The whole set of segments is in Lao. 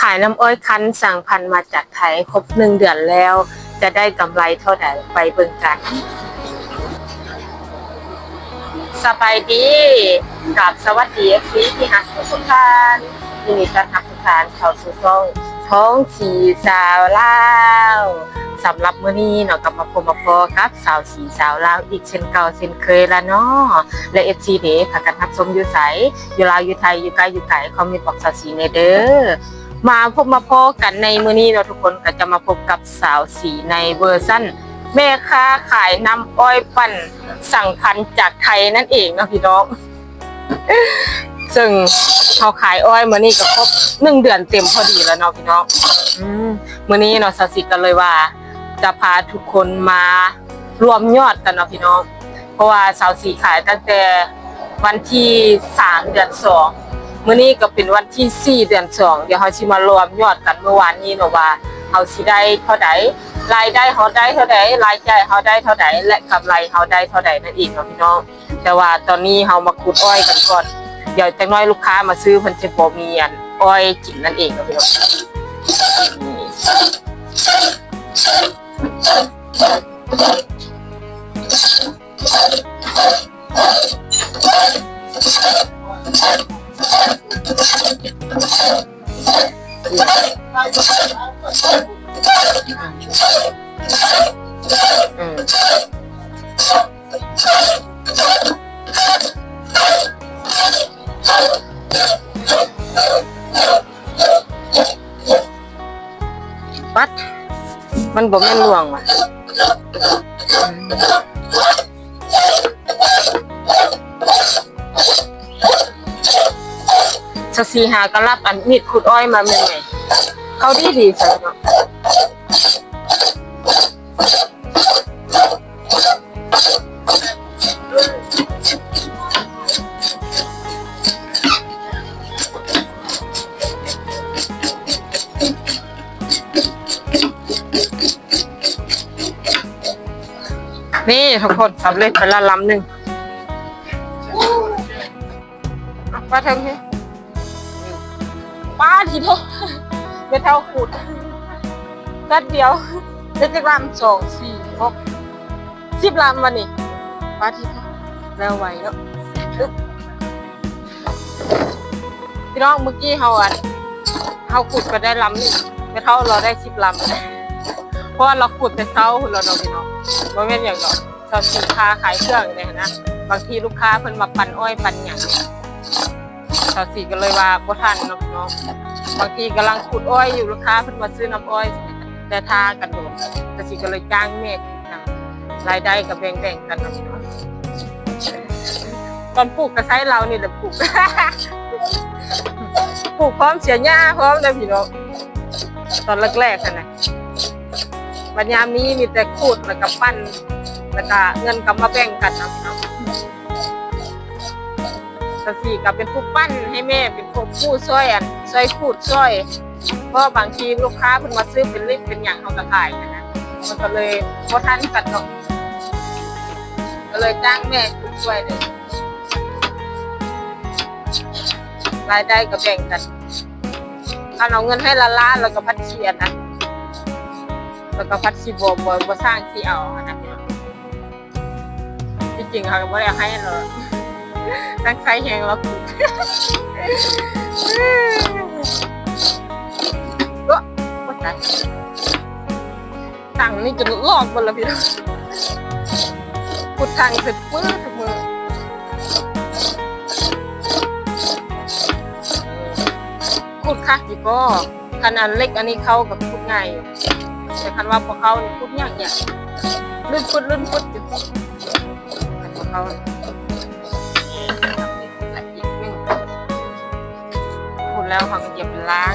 ຂາຍນ້ຳອ້ອຍຄັ້ນສັ່ງພັນມາຈາກໄທຄົບໜຶ່ງເດືອນແລ້ວ ຈະໄດ້ກຳໄລເທົ່າໃດ? ໄປເບິ່ງກັນ. ສະບາຍດີ ກັບສະຫວັດດີ ເອັຟຊີ ທີ່ຮັກທຸກໆທ່ານ, ຍິນດີຕ້ອນຮັບທຸກທ່ານເຂົ້າສູ່ຊ່ອງ ທ້ອງສີສາວລາວ. ສຳລັບມື້ນີ້ເນາະ ກັບມາພົບມາພໍ້ກັບສາວສີສາວລາວອີກເຊັ່ນເກົ່າເຊັ່ນເຄີຍລະເນາະ ແລະ ເອັຟຊີເດ ພາກັນຮັບຊົມຢູ່ໃສ? ຢູ່ລາວ ຢູ່ໄທ ຢູ່ໃກ້ຢູ່ໄກ ຄອມເມັນບອກສາວສີແດ່ເດີ. ມາພົບມາພໍ້ກັນໃນມື້ນີ້ເນາະທຸກຄົນ, ກໍຈະມາພົບກັບສາວສີໃນເວີຊັນແມ່ຄ້າຂາຍນ້ຳອ້ອຍປັ່ນສັ່ງພັນຈາກໄທນັ້ນເອງເນາະພີ່ນ້ອງ. ເຊິ່ງເຮົາຂາຍອ້ອຍມານີ້ກໍຄົບໜຶ່ງເດືອນເຕັມພໍດີແລ້ວເນາະພີ່ນ້ອງ. ອືມ ມື້ນີ້ເນາະ ສາວສີກໍເລີຍວ່າຈະພາທຸກຄົນມາລວມຍອດກັນເນາະພີ່ນ້ອງ. ເພາະວ່າສາວສີຂາຍຕັ້ງແຕ່ວັນທີສາມ ເດືອນສອງ, ມື້ນີ້ກໍເປັນວັນທີສີ່ ເດືອນສອງ. ດຽວເຮົາຊິມາລວມຍອດກັນມື້ວານນີ້ເນາະ ວ່າເຮົາຊິໄດ້ເທົ່າໃດ, ລາຍໄດ້ເຮົາໄດ້ເທົ່າໃດ, ລາຍຈ່າຍເຮົາໄດ້ເທົ່າໃດ ແລະ ກຳໄລເຮົາໄດ້ເທົ່າໃດນັ້ນເອງເນາະພີ່ນ້ອງ. ແຕ່ວ່າຕອນນີ້ເຮົາມາຂູດອ້ອຍກັນກ່ອນ, ດຽວຈັກໜ້ອຍລູກຄ້າມາຊື້ ເພິ່ນຈະບໍ່ມີອັນອ້ອຍກິນນັ້ນເອງເນາະພີ່ນ້ອງ. ອືມ ປັດ ມັນບໍ່ແມ່ນລວງຫວາ. ສາວສີຫາກະລັບອັນມີດຂູດອ້ອຍມາໃໝ່ໆ ເຂົ້າດີໆ ຊັ້ນເນາະ. ນີ້ທຸກຄົນ ສຳເລັດໄປລະລຳໜຶ່ງ. ມາເຖິງນີ້ ປາດ ທີໂທ ແມ່ເຖົ້າຂູດແປັບດຽວ ເຮັດຈັກລຳ? ສອງ ສີ່ ຫົກ ສິບລຳວະນີ້ ປາດ ທີໂທ ແລ້ວໄວເນາະ. ພີ່ນ້ອງ ມື້ກີ້ເຮົາອັນ ເຮົາຂູດໄປໄດ້ລຳໜຶ່ງ ແມ່ເຖົ້າລາວໄດ້ສິບລຳ ເພາະວ່າລາວຂູດແຕ່ເຊົ້າພຸ້ນລະເນາະພີ່ນ້ອງ. ບໍ່ແມ່ນຫຍັງດອກ ສາວສີຄ້າຂາຍເຄື່ອງນີ້ນະ ບາງທີລູກຄ້າເພິ່ນມາປັ່ນອ້ອຍປັ່ນຫຍັງ ສາວສີກໍເລີຍວ່າບໍ່ທັນເນາະພີ່ນ້ອງ. ບາງທີກຳລັງຂູດອ້ອຍຢູ່ ລູກຄ້າເພິ່ນມາຊື້ນ້ຳອ້ອຍ ແຕ່ຖ້າກັນໂດນ ສາວສີກໍເລີຍຈ້າງແມ່ ລາຍໄດ້ກໍແບ່ງໆກັນເນາະພີ່ນ້ອງ. ຕອນປູກກໍໃຊ້ລາວນີ້ແຫຼະປູກ ປູກພ້ອມເສຍຫຍ້າພ້ອມເດ້ພີ່ນ້ອງ ຕອນແລກໆຫັ້ນນະ. ບັດຍາມນີ້ມີແຕ່ຂູດ ແລ້ວກໍປັ່ນ ແລ້ວກໍເງິນກໍມາແບ່ງກັນເນາະພີ່ນ້ອງ. ສາວສີກໍເປັນຜູ້ປັ່ນໃຫ້ແມ່ ເປັນຜູ້ ຜູ້ຊ່ອຍອັນ ຊ່ອຍຂູດຊ່ອຍ ເພາະບາງທີລູກຄ້າເພິ່ນມາຊື້ເປັນລິດເປັນຫຍັງ ເຮົາກໍຂາຍຫັ້ນນະ ມັນກໍເລີຍບໍ່ທັນກັນເນາະ ກໍເລີຍຈ້າງແມ່ຂູດຊ່ອຍເລີຍ ລາຍໄດ້ກໍແບ່ງກັນ. ຄັນເອົາເງິນໃຫ້ລ້າໆ ແລ້ວກໍພັດຊິອັນນັ້ນ ແລ້ວກໍພັດຊິບໍ່ ບໍ່ ບໍ່ຊ່າງຊິເອົາຫັ້ນນະ. ທີ່ຈິງເຮົາກໍບໍ່ໄດ້ເອົາໃຫ້ລາວ ຕັ້ງໃສ່ແຮງລາວ ໂອ້ ໂອ້ຕາຍ ຖັງນີ້ຈົນລອກເບິດແລ້ວພີ່ນ້ອງ ຂຸດຖັງເສດມື້ທຸກມື້ ຂູດຄັກຢູ່ບໍ່? ຄັນອັນເຫຼັກອັນນີ້ເຂົ້າກໍຂູດງ່າຍຢູ່ ແຕ່ຄັນວ່າບໍ່ເຂົ້ານີ້ຂູດຍາກໆ ລື່ນຟຶດ ລື່ນຟຶດຢູ່ ຄັນບໍ່ເຂົ້າ. ຂູດແລ້ວເຮົາກໍຈະໄປລ້າງ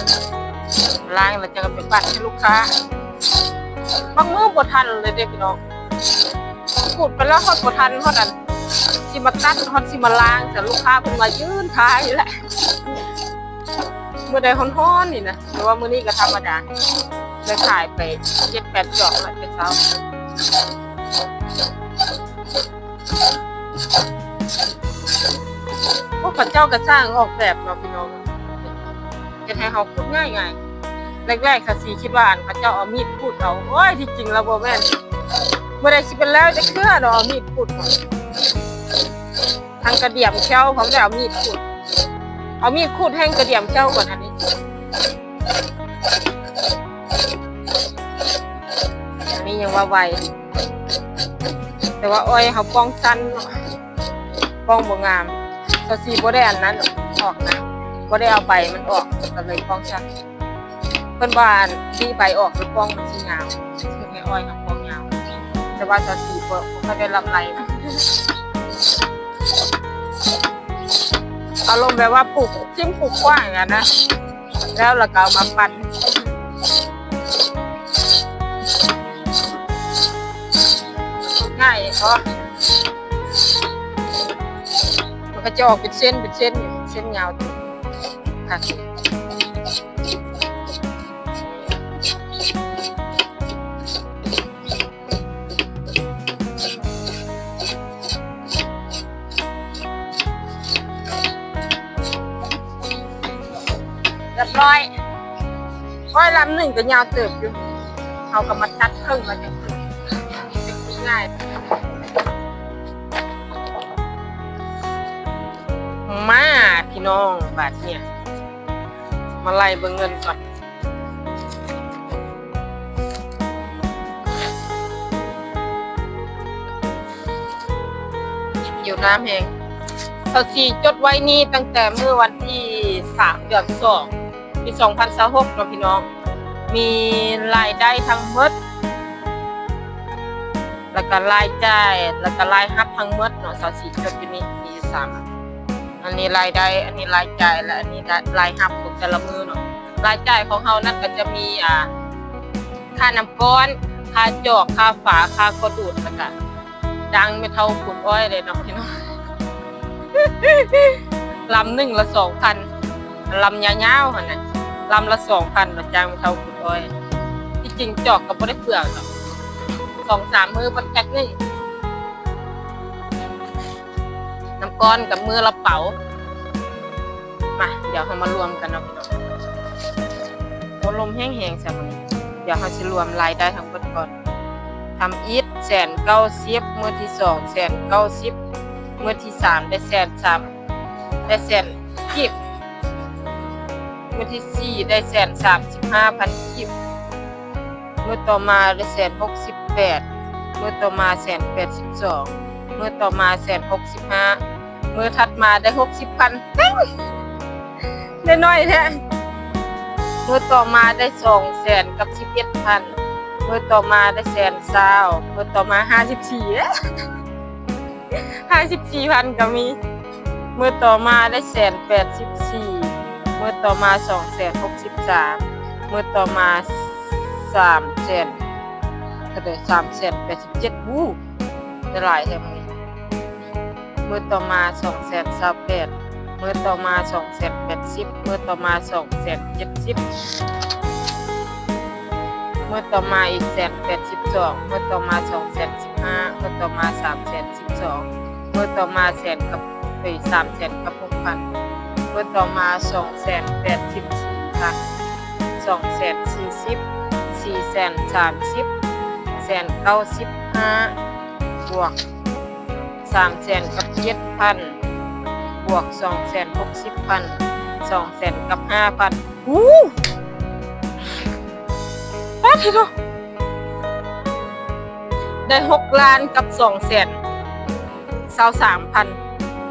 ລ້າງແລ້ວຈັ່ງເອົາໄປປັ້ນໃຫ້ລູກຄ້າ. ບາງມື້ບໍ່ທັນເລີຍເດ້ພີ່ນ້ອງ ຂູດໄປແລ້ວຮອດບໍ່ທັນ ຮອດອັນຊິມາຕັດ ຮອດຊິມາລ້າງ ແຕ່ລູກຄ້າເພິ່ນວ່າຢືນຖ້າຢູ່ແຫຼະ. ມື້ໃດຮ້ອນໆນີ້ນະ ແຕ່ວ່າມື້ນີ້ກໍທຳມະດາ ໄດ້ຂາຍໄປເຈັດແປດຈອກແລ້ວແຕ່ເຊົ້າ. ພວກເຂົາເຈົ້າກໍຊ່າງອອກແບບເນາະພີ່ນ້ອງ ເຮັດໃຫ້ເຮົາຂູດງ່າຍໆ. ແລກໆ ສາວສີຄິດວ່າ ອັນ ເຂົາເຈົ້າເອົາມີດຂູດເອົາ. ໂອ້ຍ ທີ່ຈິງແລ້ວບໍ່ແມ່ນ, ບໍ່ໄດ້ຊິເປັນແລ້ວຈັກເທື່ອດອກ ເອົາມີດຂູດ. ທັງກະດຽມແຂ້ວພ້ອມ ໄດ້ເອົາມີດຂູດ, ເອົາມີດຂູດແຮ່ງກະດຽມແຂ້ວກ່ອນ. ອັນນີ້ ອັນນີ້ຍັງວ່າໄວ, ແຕ່ວ່າອ້ອຍເຮົາປ່ອງສັ້ນເນາະ, ປ່ອງບໍ່ງາມ. ສາວສີບໍ່ໄດ້ອັນນັ້ນອອກນະ, ບໍ່ໄດ້ເອົາໃບມັນອອກ ກໍເລີຍປ່ອງສັ້ນ. ເພິ່ນວ່າ ອັນ ລີ້ໃບອອກແລ້ວປ່ອງມັນຊິຍາວ, ເພິ່ນໃຫ້ອ້ອຍເຮົາປ່ອງຍາວ, ແຕ່ວ່າສາວສີບໍ່ ບໍ່ຄ່ອຍໄດ້ລຳໄລນະ. ອາລົມແບບວ່າປູກຖິ້ມປູກຂວ້າງຫັ້ນນະ, ແລ້ວ ແລ້ວກໍເອົາມາປັ່ນ. ງ່າຍເນາະ, ມັນກໍຈະອອກເປັນເສັ້ນ ເປັນເສັ້ນ ເສັ້ນຍາວ. ຮຽບຮ້ອຍ. ໂອ້ຍ ລຳໜຶ່ງກໍຍາວເຕີບຢູ່, ເຮົາກໍມາຕັດເຄິ່ງແລ້ວຈັ່ງ ຈັ່ງຊິງ່າຍ. ມາ ພີ່ນ້ອງ, ບາດນີ້ມາໄລ່ເບິ່ງເງິນກ່ອນ. ຫິວນ້ຳແຮງ. ສາວສີຈົດໄວ້ນີ້ຕັ້ງແຕ່ມື້ວັນທີສາມ ເດືອນສອງ ປີສອງພັນຊາວຫົກເນາະ ພີ່ນ້ອງ, ມີລາຍໄດ້ທັງໝົດ ແລ້ວກໍລາຍຈ່າຍ ແລ້ວກໍລາຍຮັບທັງໝົດເນາະ. ສາວສີຈົດຢູ່ນີ້ມີຢູ່ສາມອັນ, ອັນນີ້ລາຍໄດ້ ອັນນີ້ລາຍຈ່າຍ ແລະ ອັນນີ້ລາຍ ລາຍຮັບຂອງແຕ່ລະມື້ເນາະ. ລາຍຈ່າຍຂອງເຮົານັ້ນກໍຈະມີ ອ່າ ຄ່ານ້ຳກ້ອນ, ຄ່າຈອກ, ຄ່າຝາ, ຄ່າກໍດູດ ແລ້ວກະຈ້າງແມ່ເຖົ້າຂູດອ້ອຍເດ້ເນາະ ພີ່ນ້ອງ. ລຳໜຶ່ງລະສອງພັນ, ລຳຍາວໆຫັ້ນນະ, ລຳລະສອງພັນເນາະ, ຈ້າງແມ່ເຖົ້າຂູດອ້ອຍ. ທີ່ຈິງຈອກກໍບໍ່ໄດ້ເປືອງດອກ, ສອງສາມມື້ເພິ່ນຈັກໜຶ່ງ. ນ້ຳກ້ອນກັບມື້ລະເປົາ. ມາ ດຽວເຮົາມາລວມກັນເນາະ ພີ່ນ້ອງ. ໂອ້ ລົມແຮງໆ ຊະມື້ນີ້. ດຽວເຮົາຊິລວມລາຍໄດ້ທັງເບິດກ່ອນ. ທຳອິດ ແສນເກົ້າສິບ, ມື້ທີສອງ ແສນເກົ້າສິບ, ມື້ທີສາມ ໄດ້ແສນສາມ ໄດ້ແສນກີບ, ມື້ທີສີ່ ໄດ້ແສນສາມສິບຫ້າພັນກີບ. ມື້ຕໍ່ມາໄດ້ແສນຫົກສິບແປດ, ມື້ຕໍ່ມາແສນແປດສິບສອງ, ມື້ຕໍ່ມາແສນຫົກສິບຫ້າ, ມື້ຖັດມາໄດ້ຫົກສິບພັນ. ໄດ້ໜ້ອຍແທ້. ມື້ຕໍ່ມາໄດ້ສອງແສນກັບສິບເອັດພັນ, ມື້ຕໍ່ມາໄດ້ແສນຊາວ, ມື້ຕໍ່ມາຫ້າສິບສີ່. ຫ້າສິບສີ່ພັນກໍມີ. ມື້ຕໍ່ມາໄດ້ແສນແປດສິບສີ່, ມື້ຕໍ່ມາສອງແສນຫົກສິບສາມ, ມື້ຕໍ່ມາສາມແສນ ເທົ່າໃດ ສາມແສນແປດສິບເຈັດ. ໂອ້ ໄດ້ຫຼາຍແທ້ມື້ນີ້. ມື້ຕໍ່ມາສອງແສນຊາວແປດ, ມື້ຕໍ່ມາສອງແສນແປດສິບ, ມື້ຕໍ່ມາສອງແສນເຈັດສິບ, ມື້ຕໍ່ມາອີກແສນແປດສິບສອງ, ມື້ຕໍ່ມາສອງແສນສິບຫ້າ, ມື້ຕໍ່ມາສາມແສນສິບສອງ, ມື້ຕໍ່ມາແສນກັບ ເອີຍ ສາມແສນກັບຫົກພັນ, ມື້ຕໍ່ມາສອງແສນແປດສິບສີ່ພັນ, ສອງແສນສີ່ສິບ, ສີ່ແສນສາມສິບ, ແສນເກົ້າສິບຫ້າ ບວກ ສາມແສນກັບເຈັດພັນ ບວກສອງແສນຫົກສິບພັນ ສອງແສນກັບຫ້າພັນ. ໂອ້ ປາດໂທ້ ໄດ້ຫົກລ້ານກັບສອງແສນຊາວສາມພັນ.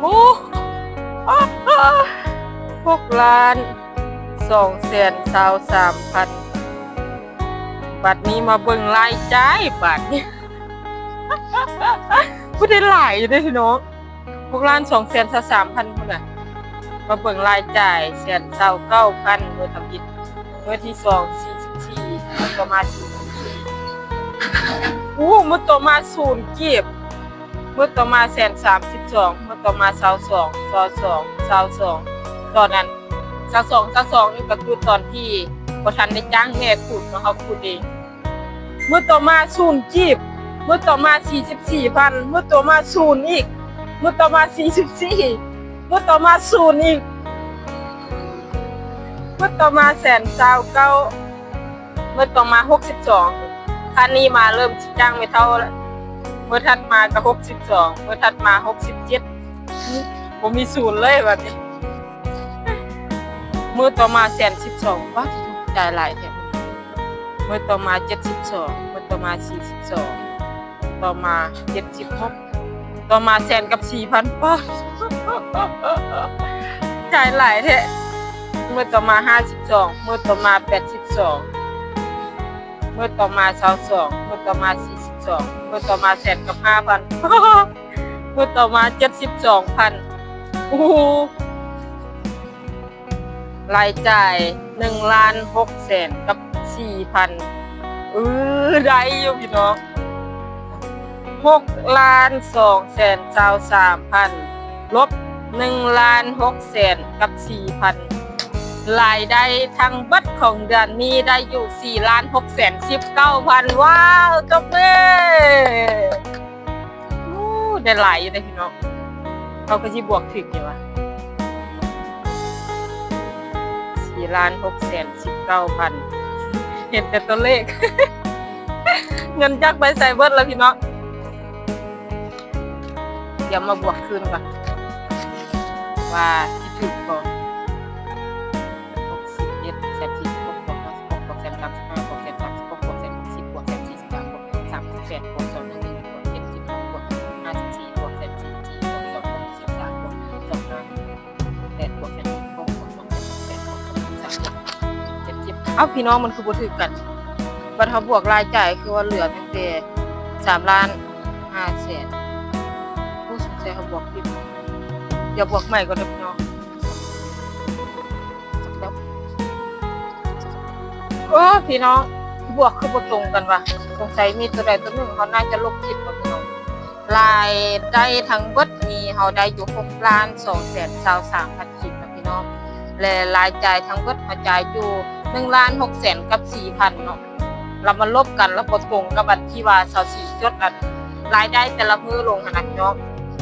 ໂອ້ ຫົກລ້ານສອງແສນຊາວສາມພັນ. ບັດນີ້ມາເບິ່ງລາຍຈ່າຍ ບາດນີ້ ຜູ້ໄດ້ຫຼາຍຢູ່ເດ້ພີ່ນ້ອງ, ຫົກລ້ານສອງແສນຊາວສາມພັນພຸ້ນນະ. ມາເບິ່ງລາຍຈ່າຍ ແສນຊາວເກົ້າພັນ ມື້ທຳອິດ, ມື້ທີສອງ ສີ່ສິບສີ່, ມື້ຕໍ່ມາ ສີ່ສິບສີ່. ໂອ້ ມື້ຕໍ່ມາ ສູນກີບ, ມື້ຕໍ່ມາ ແສນສາມສິບສອງ, ມື້ຕໍ່ມາ ຊາວສອງ ຊາວສອງ ຊາວສອງ. ຕອນນັ້ນ ຊາວສອງ ຊາວສອງ ນີ້ກໍຄືຕອນທີ່ບໍ່ທັນໄດ້ຈ້າງແມ່ຂູດເນາະ, ເຮົາຂູດເອງ. ມື້ຕໍ່ມາ ສູນກີບ, ມື້ຕໍ່ມາ ສີ່ສິບສີ່ພັນ, ມື້ຕໍ່ມາ ສູນອີກ, ມື້ຕໍ່ມາ ສີ່ສິບສີ່, ມື້ຕໍ່ມາ ສູນອີກ, ມື້ຕໍ່ມາ ແສນຊາວເກົ້າ, ມື້ຕໍ່ມາຫົກສິບສອງ ຄັນນີ້ມາເລີ່ມຊິຈ້າງແມ່ເຖົ້າລະ ມື້ຖັດມາກໍຫົກສິບສອງ ມື້ຖັດມາຫົກສິບເຈັດ ບໍ່ມີສູນເລີຍບາດນີ້. ມື້ຕໍ່ມາແສນສິບສອງ ປາດ ຈ່າຍຫຼາຍແທ້. ມື້ຕໍ່ມາເຈັດສິບສອງ ມື້ຕໍ່ມາສີ່ສິບສອງ ຕໍ່ມາເຈັດສິບຫົກ ຕໍ່ມາແສນກັບສີ່ພັນ ປາດ ຈ່າຍຫຼາຍແທ້. ມື້ຕໍ່ມາຫ້າສິບສອງ ມື້ຕໍ່ມາແປດສິບສອງ ມື້ຕໍ່ມາຊາວສອງ ມື້ຕໍ່ມາສີ່ສິບສອງ ມື້ຕໍ່ມາແສນກັບຫ້າພັນ ມື້ຕໍ່ມາເຈັດສິບສອງພັນ. ໂອ້ໂຫ ລາຍຈ່າຍໜຶ່ງລ້ານຫົກແສນກັບສີ່ພັນ ເອີ ໄດ້ຢູ່ພີ່ນ້ອງ. ຫົກລ້ານສອງແສນຊາວສາມພັນ ລົບໜຶ່ງລ້ານຫົກແສນກັບສີ່ພັນ ລາຍໄດ້ທັງເບິດຂອງເດືອນນີ້ໄດ້ຢູ່ສີ່ລ້ານຫົກແສນສິບເກົ້າພັນ. ວ້າວ ຕົບມື! ໂອ້ ໄດ້ຫຼາຍຢູ່ເດ້ພີ່ນ້ອງ. ເຮົາກໍຊິບວກຖືກຢູ່ວ່າ ສີ່ລ້ານຫົກແສນສິບເກົ້າພັນ ເຫັນແຕ່ຕົວເລກ ເງິນຈັກໄປໃສເບິດລະພີ່ນ້ອງ. ດຽວມາບວກຄືນກ່ອນ ວ່າຊິຖືກບໍ່. ຫົກສິບເອັດ ແສນສີ່ສິບຫົກ ບວກຫ້າສິບຫົກ ບວກແສນສາມສິບຫ້າ ບວກແສນສາມສິບຫົກ ບວກແສນຫົກສິບ ບວກແສນສີ່ສິບສາມ ບວກສາມສິບແປດ ບວກສອງໜຶ່ງໜຶ່ງ ບວກເຈັດສິບຫົກ ບວກຫ້າສິບສີ່ ບວກແສນສີ່ສິບສີ່ ບວກສອງໜຶ່ງສິບສາມ ບວກສອງຫ້າແປດ ບວກແສນສີ່ສິບຫົກ ບວກສອງໜຶ່ງສິບແປດ ບວກສອງໜຶ່ງສາມ ເຈັດສິບ. ເອົ້າ ພີ່ນ້ອງ ມັນຄືບໍ່ຖືກກັນ? ບັດເຮົາບວກລາຍຈ່າຍຄືວ່າເຫຼືອຕັ້ງແຕ່ສາມລ້ານຫ້າແສນ. ໂອ້ ສົງໄສເຮົາບວກຜິດ. ດຽວບວກໃໝ່ກ່ອນເດີພີ່ນ້ອງ. ໂອ້ ພີ່ນ້ອງ ບວກຄືບໍ່ຕົງກັນວະ? ສົງໄສມີຕົວໃດຕົວໜຶ່ງເຮົາໜ້າຈະລົບຜິດເນາະພີ່ນ້ອງ. ລາຍໄດ້ທັງເບິດນີ້ເຮົາໄດ້ຢູ່ຫົກລ້ານສອງແສນຊາວສາມພັນກີບເນາະພີ່ນ້ອງ ແລະ ລາຍຈ່າຍທັງເບິດເຮົາຈ່າຍຢູ່ໜຶ່ງລ້ານຫົກແສນກັບສີ່ພັນເນາະ. ລະມາລົບກັນລະບໍ່ຕົງກັບອັນທີ່ວ່າຊາວສີ່ຈົດ ອັນລາຍໄດ້ແຕ່ລະມື້ລົງຫັ້ນນະພີ່ນ້ອງ.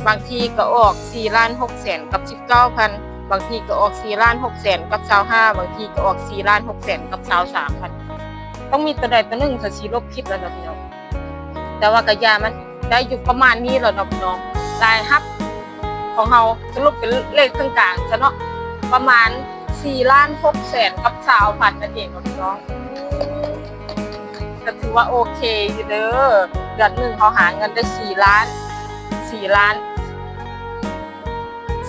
ບາງທີກໍອອກສີ່ລ້ານຫົກແສນກັບສິບເກົ້າພັນ ບາງທີກໍອອກສີ່ລ້ານຫົກແສນກັບຊາວຫ້າ ບາງທີກໍອອກສີ່ລ້ານຫົກແສນກັບຊາວສາມພັນ. ຕ້ອງມີຕົວໃດຕົວໜຶ່ງຊາວສີ່ລົບຜິດແລ້ວເນາະພີ່ນ້ອງ. ແຕ່ວ່າກໍຢ່າ ມັນໄດ້ຢູ່ປະມານນີ້ແຫຼະເນາະພີ່ນ້ອງ. ລາຍຮັບຂອງເຮົາສະຫຼຸບເປັນເລກເຄິ່ງກາງຊະເນາະ ປະມານສີ່ລ້ານຫົກແສນກັບຊາວພັນນັ້ນເອງເນາະພີ່ນ້ອງ. ກໍຖືວ່າໂອເຄຢູ່ເດີ ເດືອນໜຶ່ງເຮົາຫາເງິນໄດ້ສີ່ລ້ານ ສີ່ລ້ານ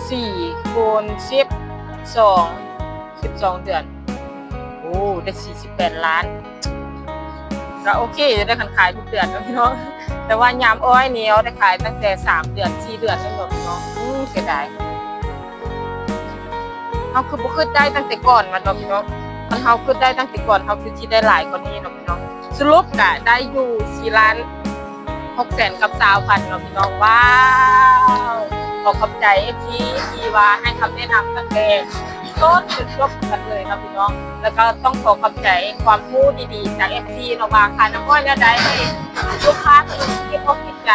ສີ່ຄູນສິບສອງ ສິບສອງເດືອນ ໂອ້ ໄດ້ສີ່ສິບແປດລ້ານ. ກໍໂອເຄຢູ່ເດ້ ຄັນຂາຍທຸກເດືອນເນາະພີ່ນ້ອງ. ແຕ່ວ່າຍາມອ້ອຍນີ້ເຮົາໄດ້ຂາຍຕັ້ງແຕ່ສາມເດືອນ ສີ່ເດືອນນັ້ນເນາະພີ່ນ້ອງ. ອື ເສຍດາຍ. ເຮົາຄືບໍ່ຄິດໄດ້ຕັ້ງແຕ່ກ່ອນມາເນາະພີ່ນ້ອງ. ຄັນເຮົາຄິດໄດ້ຕັ້ງແຕ່ກ່ອນ ເຮົາຄືຊິໄດ້ຫຼາຍກວ່ານີ້ເນາະພີ່ນ້ອງ. ສະຫຼຸບກະໄດ້ຢູ່ສີ່ລ້ານຫົກແສນກັບຊາວພັນເນາະພີ່ນ້ອງ. ວ້າວ ຂໍຂອບໃຈເອັຟຊີທີ່ວ່າໃຫ້ຄຳແນະນຳຕັ້ງແຕ່ຕົ້ນຈົນຈົບກັນເລີຍເນາະພີ່ນ້ອງ. ແລ້ວກໍຕ້ອງຂໍຂອບໃຈຄວາມຮູ້ດີໆຈາກເອັຟຊີເນາະ ວ່າຂາຍນ້ຳອ້ອຍແນວໃດໃຫ້ລູກຄ້າເພິ່ນຕິດອົກຕິດໃຈ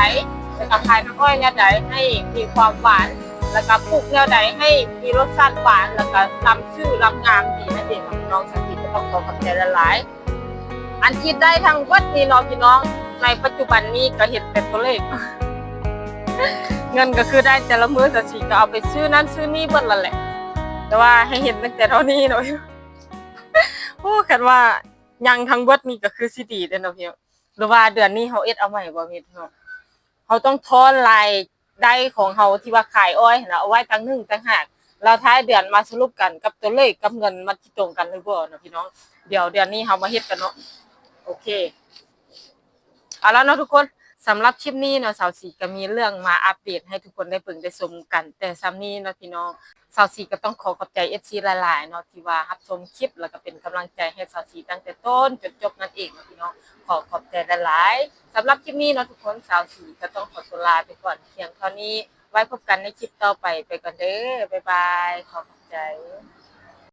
ແລ້ວກໍຂາຍນ້ຳອ້ອຍແນວໃດໃຫ້ມີຄວາມຫວານ ແລ້ວກໍປູກແນວໃດໃຫ້ມີລົດຊາດຫວານ ແລ້ວກໍລຳຊື່ລຳງາມດີນັ້ນເອງເນາະພີ່ນ້ອງ. ສາວສີກໍຕ້ອງຂໍຂອບໃຈຫຼາຍໆ. ອັນທີ່ໄດ້ທັງເບິດນີ້ເນາະພີ່ນ້ອງ ໃນປັດຈຸບັນນີ້ກໍເຫັນແຕ່ຕົວເລກ ເງິນກໍຄືໄດ້ແຕ່ລະມື້ ສາວສີກໍເອົາໄປຊື້ນັ້ນຊື້ນີ້ເບິດລະແຫຼະ ແຕ່ວ່າໃຫ້ເຫັນຕັ້ງແຕ່ເທົ່ານີ້ເນາະ. ໂອ້ ຄັນວ່າຍັງທັງເບິດນີ້ກໍຄືຊິດີເດ້ເນາະພີ່ນ້ອງ. ຫຼືວ່າເດືອນນີ້ເຮົາເຮັດເອົາໃໝ່ບໍ່ແມ່ນເນາະ ເຮົາຕ້ອງຖອນລາຍໄດ້ຂອງເຮົາທີ່ວ່າຂາຍອ້ອຍຫັ້ນນະ ເອົາໄວ້ຕັ້ງໜຶ່ງຕ່າງຫາກ ແລ້ວທ້າຍເດືອນມາສະຫຼຸບກັນກັບຕົວເລກກັບເງິນ ມັນຊິຕົງກັນຫຼືບໍ່ເນາະພີ່ນ້ອງ. ດຽວເດືອນນີ້ເຮົາມາເຮັດກັນເນາະ. ໂອເຄ ເອົາລະເນາະທຸກຄົນ ສຳລັບຄລິບນີ້ເນາະ ສາວສີກໍມີເລື່ອງມາອັບເດດໃຫ້ທຸກຄົນໄດ້ເບິ່ງໄດ້ຊົມກັນແຕ່ສ່ຳນີ້ເນາະພີ່ນ້ອງ. ສາວສີກໍຕ້ອງຂໍຂອບໃຈເອັຟຊີຫຼາຍໆເນາະ ທີ່ວ່າຮັບຊົມຄລິບ ແລ້ວກໍເປັນກຳລັງໃຈໃຫ້ສາວສີຕັ້ງແຕ່ຕົ້ນຈົນຈົບນັ້ນເອງເນາະພີ່ນ້ອງ. ຂໍຂອບໃຈຫຼາຍໆ. ສຳລັບຄລິບນີ້ເນາະທຸກຄົນ ສາວສີກໍຕ້ອງຂໍຕົວລາໄປກ່ອນພຽງເທົ່ານີ້. ໄວ້ພົບກັນໃນຄລິບຕໍ່ໄປ. ໄປກ່ອນເດີ. ບາຍບາຍ. ຂໍຂອບໃຈ.